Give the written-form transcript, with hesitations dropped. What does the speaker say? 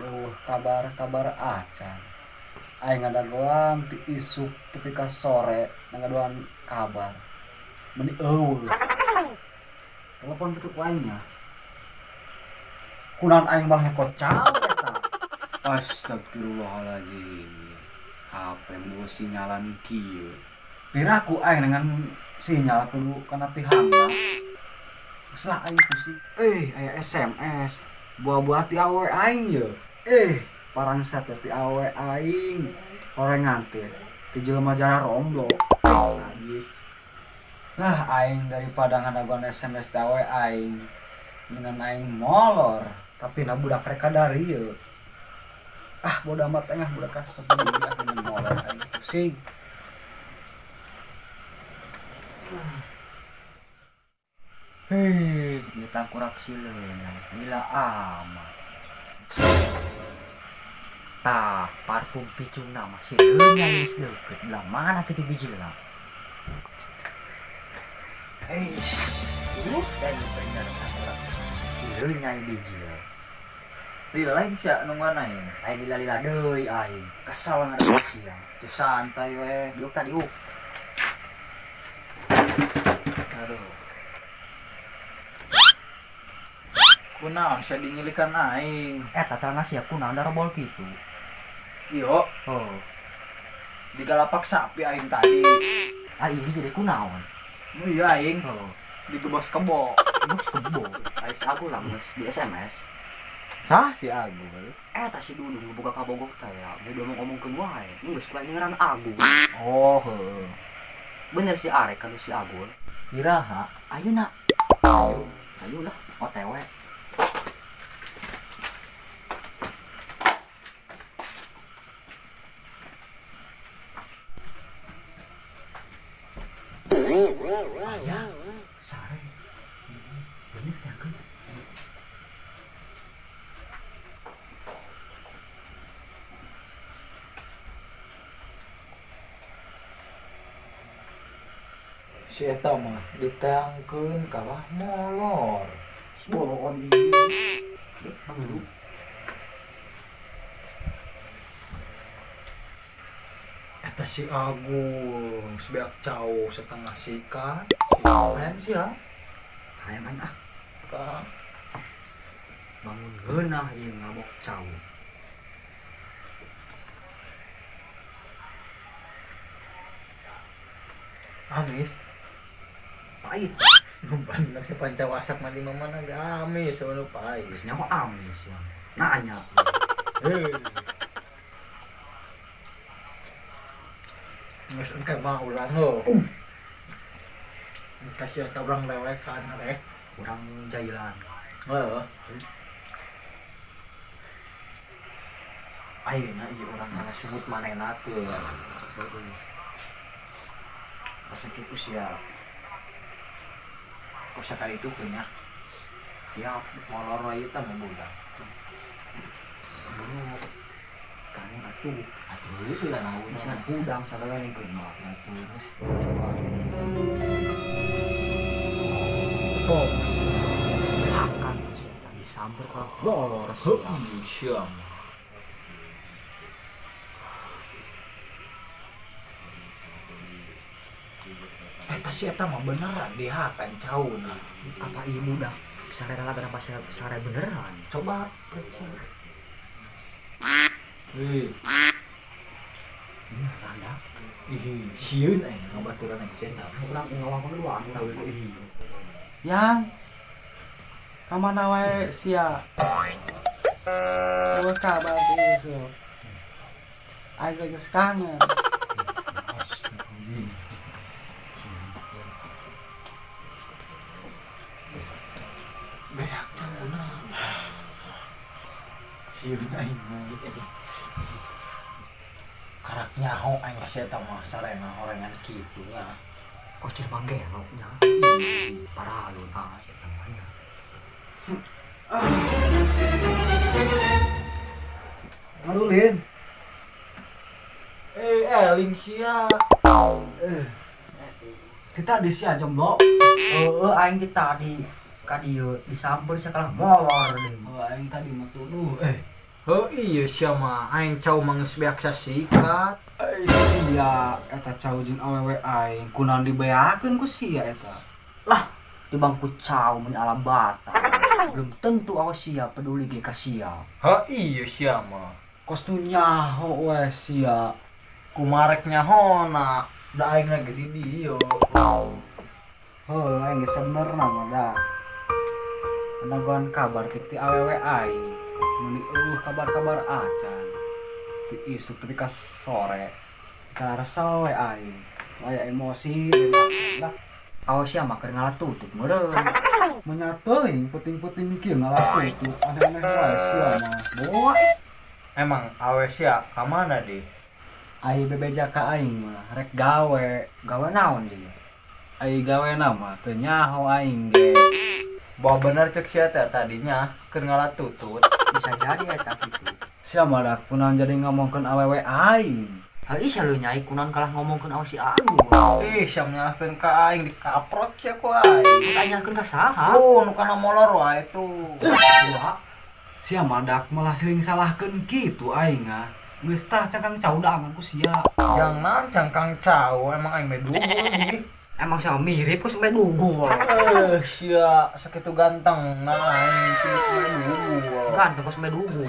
Eueuh kabar-kabar acan. Aing ngadagoan ti isuk tepi ka sore ngadagoan kabar. Meni eueuh. Telepon kitu ku aing nya. Kunaon aing malah kocau eta. Astagfirullahaladzim. HP mu sinyalan kieu. Piraku aing dengan sinyal kudu kana tihangna. Geus lah aing pusing. Aya SMS. Buah-buah ti awewe aing ye. Parangsat teh ti awewe aing. Horengan teh ti jelema jara romblo. Najis. Lah aing daripada ngadagoan SMS ti awewe aing dengan aing molor, tapi na budak rek dari ye. Ah, bodo amat aing ah budak ah tapi budak dengan molor aing pusing. Hei, tangkurak sileuna, gila amat. Tah, parfum picungna mah sileuna geus deukeut. Belah mana kitu bijilna? Eish, cai bener tangkurak sileuna bijil. Lila lain sia nungguan aing. Aing lila-lila deui aing. Kesal ngadeg sia. Tuh santai we. Diuk tadi diuk. Aduh. Kunaon sia dinyilikan aing? Eta celana sia kunaon da robol kitu? Iyo. Oh. Digalapak sapi aing tadi. Ah, ini jadi kunaon? Iya aing. Oh. Digebos kebo. Gebos kebo. Ais aku lah geus di SMS. Sah si Agul. Eta si Dudung nu boga kabogoh teh ya, geus diomong-omongkeun wae. Geus lain ngaran Agul. Oh, heuh. Bener si Arek kalau si Agul. Iraha? Ayeuna. Ayo. Ayo lah, OTW. Ayah, sare. Bener ya kan? Si eta mah diteangkeun kalah molor. Bolon ieu. Bang. Eta si Agung sebeak cau setengah sikat. Si ayam sia. Ayam aing ah. Ka. Bangun geunah ieu ngabok cau. Amis. Pahit. Bener si panca wasak mah di mana ge amis nu pahit. Geus nyaho amis ya. Nanya. Heuh. Geus engke mah urang heuh. Kasih eta urang lewekan rek. Urang jailan. Heeh. Ayeuna ieu urang kana sumut manehna teh. Heeh. Asa kitu sia. Usaha kali itu punya. Siap. Molor wae teh mah budak. Buru. Kane atuh. Atuh heueuh lah naon. Bisa hudang sagala ning keun mah. Atuh geus. Oh. Hakan sia disamper ka molor sia. Heuh, sia. Eta si eta mah beneran dihakan cauna. Apa ieu budak sare lalagan apa sare beneran? Coba periksa. Hei. Beneran dah. Ih, sieun aing ngabaturan aing sieun. Urang ngawang dua anu tahu ih. Yang ka mana wae sia? Eueuh kabar teh ieu. Aing geus kangen. Beak cauna. Sieun aing mah. Karak nyaho aing mah sia eta mah sarena horengan kitu lah. Kok cenah manggelok nya? Paralun ah eta mah nya. Ngarulin. Eling sia. Kita di sia jomblo. Heeh, aing ti tadi ka dieu disamper sakalah molor deui. Oh, aing tadi mah tuduh. Heuh, iya sia mah, aing cau mah geus beak sasikat. Eh, sia eta cau jeung awewe aing kunaon dibeakeun ku sia eta? Lah, di bangku cau mun ala bata. Belum tentu awas sia peduli ge ka sia. Heuh, iya sia mah. Kos nu nyaho we sia. Kumarek nyahona, da aing lagi di dieu. Heuh, aing geus sebenerna mah da. Nangguan kabar ti awewe aing. Meuni eueuh kabar-kabar acan. Ti isuk tepi ka sore. Karesel we aing. Aya emosi lah. Awas sia mah keur ngalah tutut meureun. Menya teuing peuting-peuting kieu ngalah tutut, aneh-aneh wae sia mah. Moa ih. Emang awe sia ka mana deh? Ai bebeja ka aing mah rek gawe. Gawe naon ieu? Ai gawena mah teu nyaho aing ge. Bahwa bener cek sia teh tadinya keur ngalah tutut. Bisa jadi eta kitu. Sia mah da kunaon jadi ngomongkeun awewe aing. Hal ih lu nyai kunaon kalah ngomongkeun awas si Agung. Ih, sia menyalahkeun ka aing, dikaprot sia ku aing. Terus aing nyalahkeun ka saha? Oh, nu kana molor wae tuh. Sia. Sia mah dak malah siling salahkeun kitu aing ah. Geus tah cangkang cau daangan ku sia. Jangan cangkang cau, emang aing mah dugul di. Emang sama mirip kok sampai dugul. Eh, sia sakitu ganteng nah aing sih mah dugul. Ganteng kok sampai dugul.